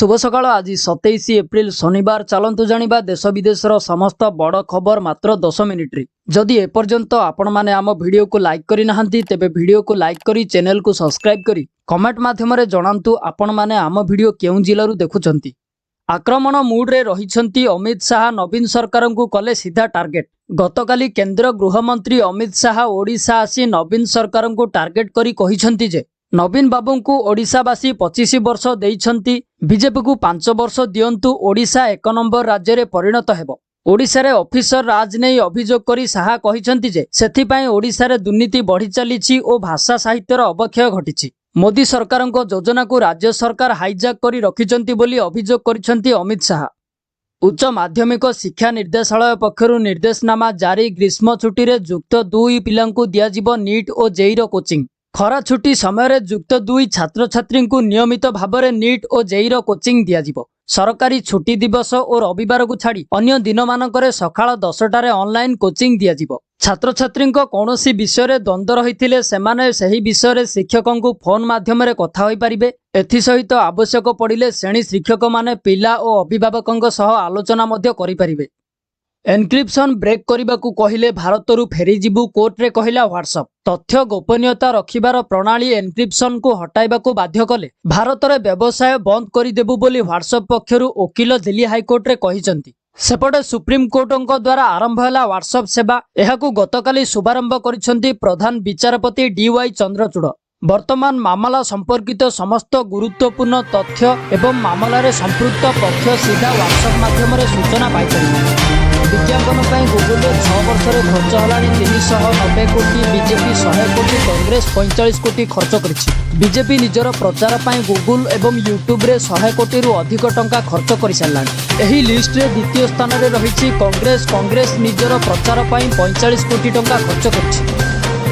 ଶୁଭ ସକାଳ। ଆଜି 27 ଏପ୍ରିଲ, ଶନିବାର। ଚାଲନ୍ତୁ ଜାଣିବା ଦେଶ ବିଦେଶର ସମସ୍ତ ବଡ଼ ଖବର ମାତ୍ର 10 ମିନିଟ୍ରେ। ଯଦି ଏପର୍ଯ୍ୟନ୍ତ ଆପଣମାନେ ଆମ ଭିଡ଼ିଓକୁ ଲାଇକ୍ କରିନାହାନ୍ତି, ତେବେ ଭିଡ଼ିଓକୁ ଲାଇକ୍ କରି, ଚ୍ୟାନେଲକୁ ସବସ୍କ୍ରାଇବ୍ କରି କମେଣ୍ଟ ମାଧ୍ୟମରେ ଜଣାନ୍ତୁ ଆପଣମାନେ ଆମ ଭିଡ଼ିଓ କେଉଁ ଜିଲ୍ଲାରୁ ଦେଖୁଛନ୍ତି। ଆକ୍ରମଣ ମୁଡ୍ରେ ରହିଛନ୍ତି ଅମିତ ଶାହା, ନବୀନ ସରକାରଙ୍କୁ କଲେ ସିଧା ଟାର୍ଗେଟ। ଗତକାଲି କେନ୍ଦ୍ର ଗୃହମନ୍ତ୍ରୀ ଅମିତ ଶାହା ଓଡ଼ିଶା ଆସି ନବୀନ ସରକାରଙ୍କୁ ଟାର୍ଗେଟ କରି କହିଛନ୍ତି ଯେ ନବୀନ ବାବୁଙ୍କୁ ଓଡ଼ିଶାବାସୀ 25 ବର୍ଷ ଦେଇଛନ୍ତି, ବିଜେପିକୁ 5 ବର୍ଷ ଦିଅନ୍ତୁ, ଓଡ଼ିଶା ଏକ ନମ୍ବର ରାଜ୍ୟରେ ପରିଣତ ହେବ। ଓଡ଼ିଶାରେ ଅଫିସର ରାଜ ନେଇ ଅଭିଯୋଗ କରି ଶାହା କହିଛନ୍ତି ଯେ ସେଥିପାଇଁ ଓଡ଼ିଶାରେ ଦୁର୍ନୀତି ବଢ଼ି ଚାଲିଛି ଓ ଭାଷା ସାହିତ୍ୟର ଅବକ୍ଷୟ ଘଟିଛି। ମୋଦି ସରକାରଙ୍କ ଯୋଜନାକୁ ରାଜ୍ୟ ସରକାର ହାଇଜାକ୍ କରି ରଖିଛନ୍ତି ବୋଲି ଅଭିଯୋଗ କରିଛନ୍ତି ଅମିତ ଶାହା। ଉଚ୍ଚ ମାଧ୍ୟମିକ ଶିକ୍ଷା ନିର୍ଦ୍ଦେଶାଳୟ ପକ୍ଷରୁ ନିର୍ଦ୍ଦେଶନାମା ଜାରି। ଗ୍ରୀଷ୍ମ ଛୁଟିରେ ଯୁକ୍ତ 2 ପିଲାଙ୍କୁ ଦିଆଯିବ ନିଟ୍ ଓ ଜେଇର କୋଚିଂ। ଖରା ଛୁଟି ସମୟରେ ଯୁକ୍ତ 2 ଛାତ୍ରଛାତ୍ରୀଙ୍କୁ ନିୟମିତ ଭାବରେ ନିଟ୍ ଓ ଜେଇର କୋଚିଂ ଦିଆଯିବ। ସରକାରୀ ଛୁଟି ଦିବସ ଓ ରବିବାରକୁ ଛାଡ଼ି ଅନ୍ୟ ଦିନମାନଙ୍କରେ ସକାଳ 10ଟାରେ ଅନଲାଇନ୍ କୋଚିଂ ଦିଆଯିବ। ଛାତ୍ରଛାତ୍ରୀଙ୍କ କୌଣସି ବିଷୟରେ ଦ୍ୱନ୍ଦ୍ୱ ରହିଥିଲେ ସେମାନେ ସେହି ବିଷୟରେ ଶିକ୍ଷକଙ୍କୁ ଫୋନ୍ ମାଧ୍ୟମରେ କଥା ହୋଇପାରିବେ। ଏଥିସହିତ ଆବଶ୍ୟକ ପଡ଼ିଲେ ଶ୍ରେଣୀ ଶିକ୍ଷକମାନେ ପିଲା ଓ ଅଭିଭାବକଙ୍କ ସହ ଆଲୋଚନା ମଧ୍ୟ କରିପାରିବେ। ଏନକ୍ରିପ୍ସନ୍ ବ୍ରେକ୍ କରିବାକୁ କହିଲେ ଭାରତରୁ ଫେରିଯିବୁ, କୋର୍ଟରେ କହିଲା ହ୍ୱାଟ୍ସଆପ୍। ତଥ୍ୟ ଗୋପନୀୟତା ରଖିବାର ପ୍ରଣାଳୀ ଏନକ୍ରିପ୍ସନକୁ ହଟାଇବାକୁ ବାଧ୍ୟ କଲେ ଭାରତରେ ବ୍ୟବସାୟ ବନ୍ଦ କରିଦେବୁ ବୋଲି ହ୍ୱାଟ୍ସଆପ୍ ପକ୍ଷରୁ ଓକିଲ ଦିଲ୍ଲୀ ହାଇକୋର୍ଟରେ କହିଛନ୍ତି। ସେପଟେ ସୁପ୍ରିମକୋର୍ଟଙ୍କ ଦ୍ୱାରା ଆରମ୍ଭ ହେଲା ହ୍ୱାଟ୍ସଆପ୍ ସେବା। ଏହାକୁ ଗତକାଲି ଶୁଭାରମ୍ଭ କରିଛନ୍ତି ପ୍ରଧାନ ବିଚାରପତି ଡି ୱାଇ ଚନ୍ଦ୍ରଚୂଡ଼। ବର୍ତ୍ତମାନ ମାମଲା ସମ୍ପର୍କିତ ସମସ୍ତ ଗୁରୁତ୍ୱପୂର୍ଣ୍ଣ ତଥ୍ୟ ଏବଂ ମାମଲାରେ ସମ୍ପୃକ୍ତ ପକ୍ଷ ସିଧା ହ୍ୱାଟ୍ସଆପ୍ ମାଧ୍ୟମରେ ସୂଚନା ପାଇପାରିବେ। ବିଜ୍ଞାପନ ପାଇଁ ଗୁଗୁଲରେ 6 ବର୍ଷରେ ଖର୍ଚ୍ଚ ହେଲାଣି 390 କୋଟି। ବିଜେପି 100 କୋଟି, କଂଗ୍ରେସ 45 କୋଟି ଖର୍ଚ୍ଚ କରିଛି। ବିଜେପି ନିଜର ପ୍ରଚାର ପାଇଁ ଗୁଗୁଲ ଏବଂ ୟୁଟ୍ୟୁବରେ 100 କୋଟିରୁ ଅଧିକ ଟଙ୍କା ଖର୍ଚ୍ଚ କରିସାରିଲାଣି। ଏହି ଲିଷ୍ଟରେ ଦ୍ୱିତୀୟ ସ୍ଥାନରେ ରହିଛି କଂଗ୍ରେସ। କଂଗ୍ରେସ ନିଜର ପ୍ରଚାର ପାଇଁ 45 କୋଟି ଟଙ୍କା ଖର୍ଚ୍ଚ କରିଛି।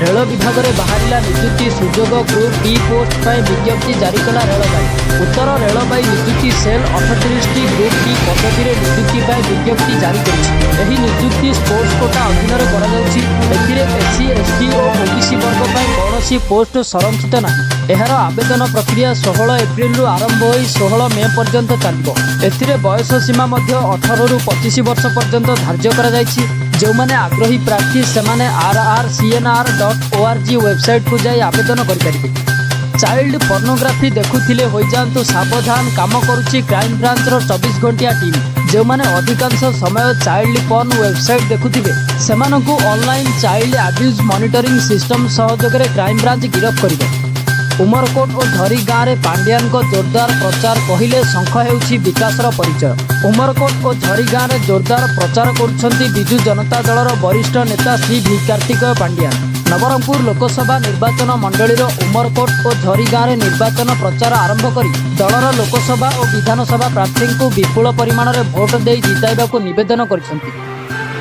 ରେଳ ବିଭାଗରେ ବାହାରିଲା ନିଯୁକ୍ତି ସୁଯୋଗ। ଗ୍ରୁପ୍ ଡି ପୋଷ୍ଟ ପାଇଁ ବିଜ୍ଞପ୍ତି ଜାରି କଲା ରେଳବାଇ। ଉତ୍ତର ରେଳବାଇ ନିଯୁକ୍ତି ସେଲ୍ 38ଟି ଗ୍ରୁପ୍ ଡି ପଦବୀରେ ନିଯୁକ୍ତି ପାଇଁ ବିଜ୍ଞପ୍ତି ଜାରି କରିଛି। ଏହି ନିଯୁକ୍ତି ସ୍ପୋର୍ଟସ କୋଟା ଅଧୀନରେ କରାଯାଉଛି। ଏଥିରେ ଏସ୍ସି, ଏସ୍ଟି ଓ ଓବିସି ବର୍ଗ ପାଇଁ କୌଣସି ପୋଷ୍ଟ ସଂରକ୍ଷିତ ନାହିଁ। ଏହାର ଆବେଦନ ପ୍ରକ୍ରିୟା 16 ଏପ୍ରିଲରୁ ଆରମ୍ଭ ହୋଇ 16 ମେ ପର୍ଯ୍ୟନ୍ତ ଚାଲିବ। ଏଥିରେ ବୟସ ସୀମା ମଧ୍ୟ 18ରୁ 25 ବର୍ଷ ପର୍ଯ୍ୟନ୍ତ ଧାର୍ଯ୍ୟ କରାଯାଇଛି। ଯେଉଁମାନେ ଆଗ୍ରହୀ ପ୍ରାର୍ଥୀ, ସେମାନେ rrcnr.org ୱେବସାଇଟ୍କୁ ଯାଇ ଆବେଦନ କରିପାରିବେ। ଚାଇଲ୍ଡ ପର୍ନୋଗ୍ରାଫି ଦେଖୁଥିଲେ ହୋଇଯାଆନ୍ତୁ ସାବଧାନ, କାମ କରୁଛି କ୍ରାଇମବ୍ରାଞ୍ଚର 24 ଘଣ୍ଟିଆ ଟିମ୍। ଯେଉଁମାନେ ଅଧିକାଂଶ ସମୟ ଚାଇଲ୍ଡ ପର୍ନ ୱେବସାଇଟ୍ ଦେଖୁଥିବେ, ସେମାନଙ୍କୁ online child abuse monitoring system ସହଯୋଗରେ କ୍ରାଇମବ୍ରାଞ୍ଚ ଗିରଫ କରିବ। ଉମରକୋଟ ଓ ଝରି ଗାଁରେ ପାଣ୍ଡିଆନଙ୍କ ଜୋରଦାର ପ୍ରଚାର। କହିଲେ, ଶଙ୍ଖ ହେଉଛି ବିକାଶର ପରିଚୟ। ଉମରକୋଟ ଓ ଝରି ଗାଁରେ ଜୋରଦାର ପ୍ରଚାର କରୁଛନ୍ତି ବିଜୁ ଜନତା ଦଳର ବରିଷ୍ଠ ନେତା ଶ୍ରୀ ଭି କାର୍ତ୍ତିକେୟ ପାଣ୍ଡିଆନ। ନବରଙ୍ଗପୁର ଲୋକସଭା ନିର୍ବାଚନ ମଣ୍ଡଳୀର ଉମରକୋଟ ଓ ଝରି ଗାଁରେ ନିର୍ବାଚନ ପ୍ରଚାର ଆରମ୍ଭ କରି ଦଳର ଲୋକସଭା ଓ ବିଧାନସଭା ପ୍ରାର୍ଥୀଙ୍କୁ ବିପୁଳ ପରିମାଣରେ ଭୋଟ ଦେଇ ଜିତାଇବାକୁ ନିବେଦନ କରିଛନ୍ତି।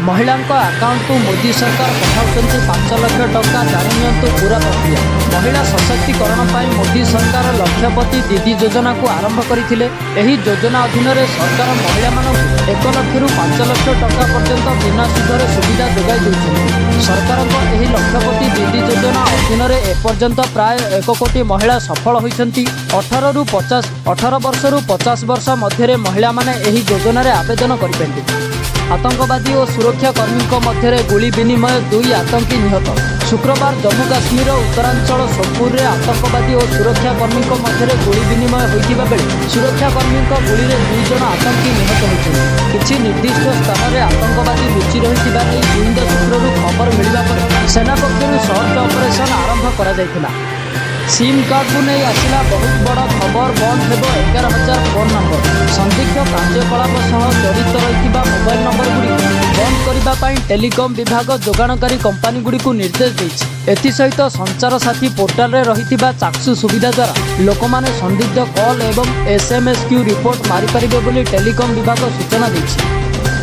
ମହିଳାଙ୍କ ଆକାଉଣ୍ଟକୁ ମୋଦି ସରକାର ପଠାଉଛନ୍ତି 5 ଲକ୍ଷ ଟଙ୍କା, ଜାଣିନିଅନ୍ତୁ ପୁରା ପ୍ରକ୍ରିୟା। ମହିଳା ସଶକ୍ତିକରଣ ପାଇଁ ମୋଦି ସରକାର ଲକ୍ଷପତି ଦିଦି ଯୋଜନାକୁ ଆରମ୍ଭ କରିଥିଲେ। ଏହି ଯୋଜନା ଅଧୀନରେ ସରକାର ମହିଳାମାନଙ୍କୁ 1 ଲକ୍ଷରୁ 5 ଲକ୍ଷ ଟଙ୍କା ପର୍ଯ୍ୟନ୍ତ ବିନା ସୁଧରେ ସୁବିଧା ଯୋଗାଇ ଦେଉଛନ୍ତି। ସରକାରଙ୍କ ଏହି ଲକ୍ଷପତି ଦିଦି ଯୋଜନା ଅଧୀନରେ ଏପର୍ଯ୍ୟନ୍ତ ପ୍ରାୟ 1 କୋଟି ମହିଳା ସଫଳ ହୋଇଛନ୍ତି। 18 ବର୍ଷରୁ 50 ବର୍ଷ ମଧ୍ୟରେ ମହିଳାମାନେ ଏହି ଯୋଜନାରେ ଆବେଦନ କରିପାରିବେ। ଆତଙ୍କବାଦୀ ଓ ସୁରକ୍ଷା କର୍ମୀଙ୍କ ମଧ୍ୟରେ ଗୁଳି ବିନିମୟ, ଦୁଇ ଆତଙ୍କୀ ନିହତ। ଶୁକ୍ରବାର ଜମ୍ମୁ କାଶ୍ମୀରର ଉତ୍ତରାଞ୍ଚଳ ସୋପୁରରେ ଆତଙ୍କବାଦୀ ଓ ସୁରକ୍ଷା କର୍ମୀଙ୍କ ମଧ୍ୟରେ ଗୁଳି ବିନିମୟ ହୋଇଥିବା ବେଳେ ସୁରକ୍ଷା କର୍ମୀଙ୍କ ଗୁଳିରେ ଦୁଇ ଜଣ ଆତଙ୍କୀ ନିହତ ହୋଇଛନ୍ତି। କିଛି ନିର୍ଦ୍ଦିଷ୍ଟ ସ୍ଥାନରେ ଆତଙ୍କବାଦୀ ଲୁଚି ରହିଥିବା ନେଇ ଗୁଇନ୍ଦା ସୂତ୍ରରୁ ଖବର ମିଳିବା ପରେ ସେନା ପକ୍ଷରୁ ସର୍ଚ୍ଚ ଅପରେସନ୍ ଆରମ୍ଭ କରାଯାଇଥିଲା। ସିମ୍ କାର୍ଡକୁ ନେଇ ଆସିଲା ବହୁତ ବଡ଼ ଖବର। ବନ୍ଦ ହେବ 11,000 ଫୋନ୍ ନମ୍ବର। ସନ୍ଦିଗ୍ଧ କାର୍ଯ୍ୟକଳାପ ସହ ଜଡ଼ିତ ରହିଥିବା ମୋବାଇଲ ନମ୍ବରଗୁଡ଼ିକୁ ବନ୍ଦ କରିବା ପାଇଁ ଟେଲିକମ୍ ବିଭାଗ ଯୋଗାଣକାରୀ କମ୍ପାନୀଗୁଡ଼ିକୁ ନିର୍ଦ୍ଦେଶ ଦେଇଛି। ଏଥିସହିତ ସଞ୍ଚାର ସାଥୀ ପୋର୍ଟାଲରେ ରହିଥିବା ଚାକ୍ଷୁ ସୁବିଧା ଦ୍ୱାରା ଲୋକମାନେ ସନ୍ଦିଗ୍ଧ କଲ୍ ଏବଂ ଏସ୍ଏମ୍ଏସ୍କୁ ରିପୋର୍ଟ ମାରିପାରିବେ ବୋଲି ଟେଲିକମ୍ ବିଭାଗ ସୂଚନା ଦେଇଛି।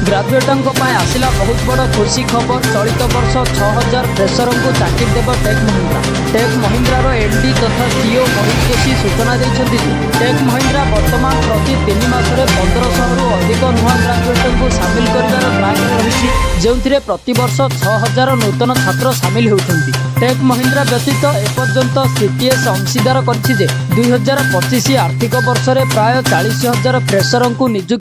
ଗ୍ରାଜୁଏଟଙ୍କ ପାଇଁ ଆସିଲା ବହୁତ ବଡ଼ ଖୁସି ଖବର। ଚଳିତ ବର୍ଷ 6000 ଫ୍ରେସରଙ୍କୁ ଚାକିରି ଦେବ ଟେକ୍ ମହିନ୍ଦ୍ରା। ଟେକ୍ ମହିନ୍ଦ୍ରାର ଏମ୍ଡି ତଥା ସିଇଓ ମୋହିତ ଯୋଶୀ ସୂଚନା ଦେଇଛନ୍ତି ଯେ ଟେକ୍ ମହିନ୍ଦ୍ରା ବର୍ତ୍ତମାନ ପ୍ରତି 3 ମାସରେ 1500ରୁ ଅଧିକ ନୂଆ ଗ୍ରାଜୁଏଟଙ୍କୁ ସାମିଲ କରିବାର ଟ୍ରାକରେ ରହିଛି, ଯେଉଁଥିରେ ପ୍ରତିବର୍ଷ 6000 ନୂତନ ଛାତ୍ର ସାମିଲ ହେଉଛନ୍ତି। ଟେକ୍ ମହିନ୍ଦ୍ରା ବ୍ୟତୀତ ଏପର୍ଯ୍ୟନ୍ତ ସିଟିଏସ୍ ଅଂଶୀଦାର କରିଛି ଯେ 2025 ଆର୍ଥିକ ବର୍ଷରେ ପ୍ରାୟ 40,000 ଫ୍ରେସରଙ୍କୁ ନିଯୁକ୍ତି